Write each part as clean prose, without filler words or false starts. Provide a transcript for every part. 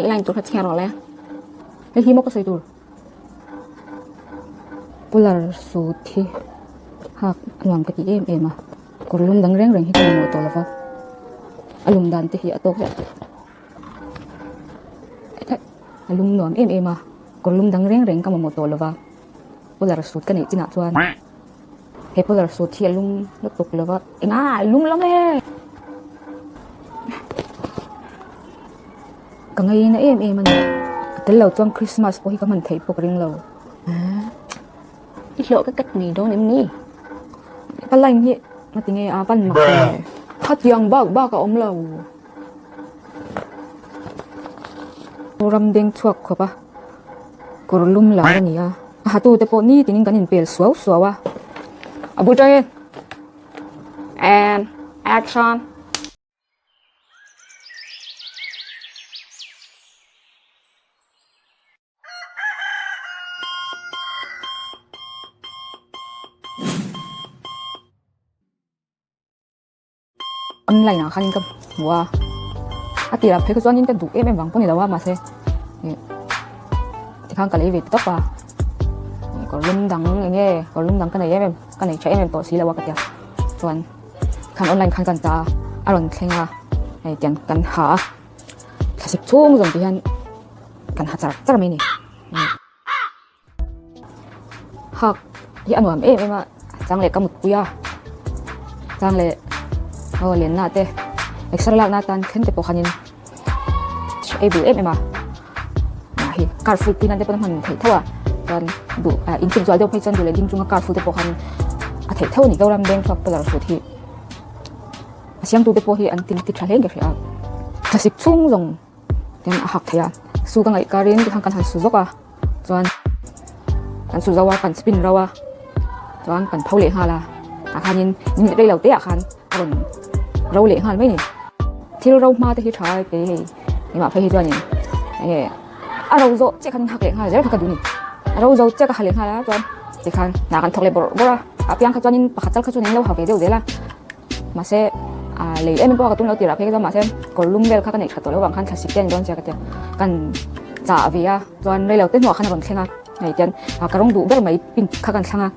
Line tur kha chhiar rawh le. Hei hi maw ka sawi tur. Pular suit hi hak a nuam ka ti em em a. Kawr lum dang reng reng hi ka mamawh tawh lova. A lum dan te hi a tawk hle. A lum nuam em em a. Kawr lum dang reng reng ka mamawh tawh lova. Pular suit ka neih chinah chuan he pular suit hi a lum lutuk lova. Enga a lum lo nge? Ka ngaina em em a ni. A tel lo chuan Christmas pawh hi ka hman theih pawh ka ring lo. I hlawh ka cut ngei dawn em ni? Ka line hi ngati nge a pan mak le? Khatiang bak bak a awm lo. Ram deng chhuak khawp a kawr lum lar a ni a. A hatute pawh nitin in kan inpel suau suau a. A bul tangin and action. Online ah khanin ka hmu a, a tirah phei kha chuanin ka duh em em vang pawh ni lo a mahse ih tikhan ka lei ve tawp a, kawr lum dang eng nge kawr lum dang ka nei em em ka nei tha em em tawh si lo a ka tia chuan khan online khan kan ta a a rawn thleng a hei tiang kan ha a thlasik chhung zawng ti hian kan ha char char mai a ni. Hak hi a nuam em em a chang leh ka mutpui a chang leh aw lenna te exer lakna atan then te pawh khanin ei duh em em a mah hi car full pui nan te pawn a hman theih tho a chuan duh ah in tluk zual deuh phei chuan duh leh ding chunga car full te pawh khan a theih tho a ni Zoram bank chhuak polar hrut hi a siamtu te pawh hi an ti tha hle in ka hria a thlasik chhung zawng. Tin a hak thei a, su ka ngaih karin tikhan kan han su zawk a, chuan kan su zo a, kan spin ro a, chuan kan pho leh nghal a, tah khanin minute rei lo te ah khan a rawn ro leh nghal mai a ni. Thil ro hma te hi tha a kei hei engmah phei hi chuanin enge a ro zawh chiah khan hak leh nghal zel kha ka duh a ni. A ro zo chiah ka ha leh nghal a chuan tikhan hna kan thawk leh bawrh bawrh a, a piang kha chuanin pakhat chal kha chuan in lo ha ve deuh zel a. Mahse, lei em em pawh ka tum lo tirah phei chuan mahse kawr lum vel kha ka neih that tawh lo vang khan thlasik te a ni dawn sia ka tia. Kan chah ve a, chuan rei lo te hnuah khan a rawn thleng a, hei tian ka rawng duh ber mai pink kha kan thlang a,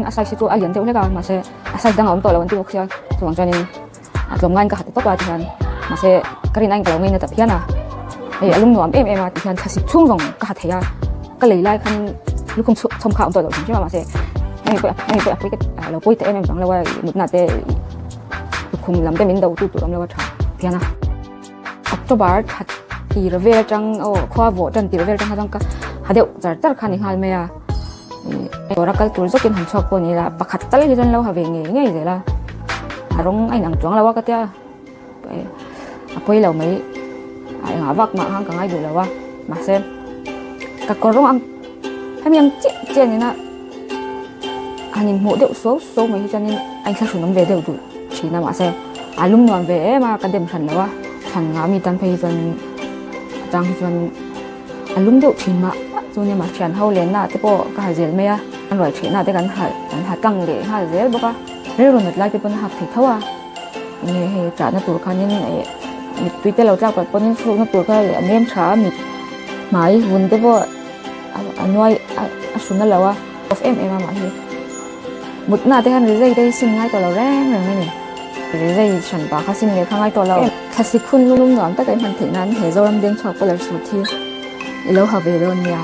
a size hi chu a lian deuh hlek a mahse a size dang a awm tawh lo an ti bawk sia, chuvang chuanin a tlawm ngaiin ka ha ta tawp a tihian mahse ka rin aiin ka lo ngaina ta phian a, hei a lum nuam em em a tihian thlasik chhung zawng ka ha thei a, ka lei lai khan lukhum chhawm kha a awm tawh lo hrim hrim a mahse hemi pawh hemi pawh a pawi ka lo pawi ta em em vang lo a mutna te lukhum lam te min do tu tur awm lo a tha phian a. October that tir vel atang aw khua vawh tan tir vel atang kha chuan ka ha deuh char char kha a ni nghal mai a ih dawr a kal tur zawkin han chhuak pawh a ni la pakhat tal hi chuan lo ha ve ngei ngei zel a a rawng a inang chuang lo a ka tia. A pawi lo mai a engah vak mah khan ka ngai duh lo a mahse ka kawr rawng ang hemi ang chiah chiah nena han inhmuh deuh suau suau mai hi chuanin a inthlahrun awm ve deuh duh thin a mahse a lum nuam ve em a ka dem hran lo a thlan ngah mi tan phei hi chuan a chang hi chuan a lum deuh thin mah mah chu nia mah thian ho lenna te pawh ka ha zel mai a an ruai theihna te kan ha kan ha tlang leh nghal zel bawk a rilru nat lai te pawn a hak thei tho a. Enge hei chahna tur khanin ih mittui te lo tlak palh pawhin hrukna tur kha a nem tha a mit hmai vun te pawh a nuai a hruna lo a off em em a mah hi mutna te khan rizai te hi sin ngai tawh lo reng reng a ni rizai hran pah kha sin leh kha ngai tawh lo thlasik hun lum nuam taka i hman theih nan he Zoram Dengchhuak Polar Suit hi i lo ha ve dawn nia.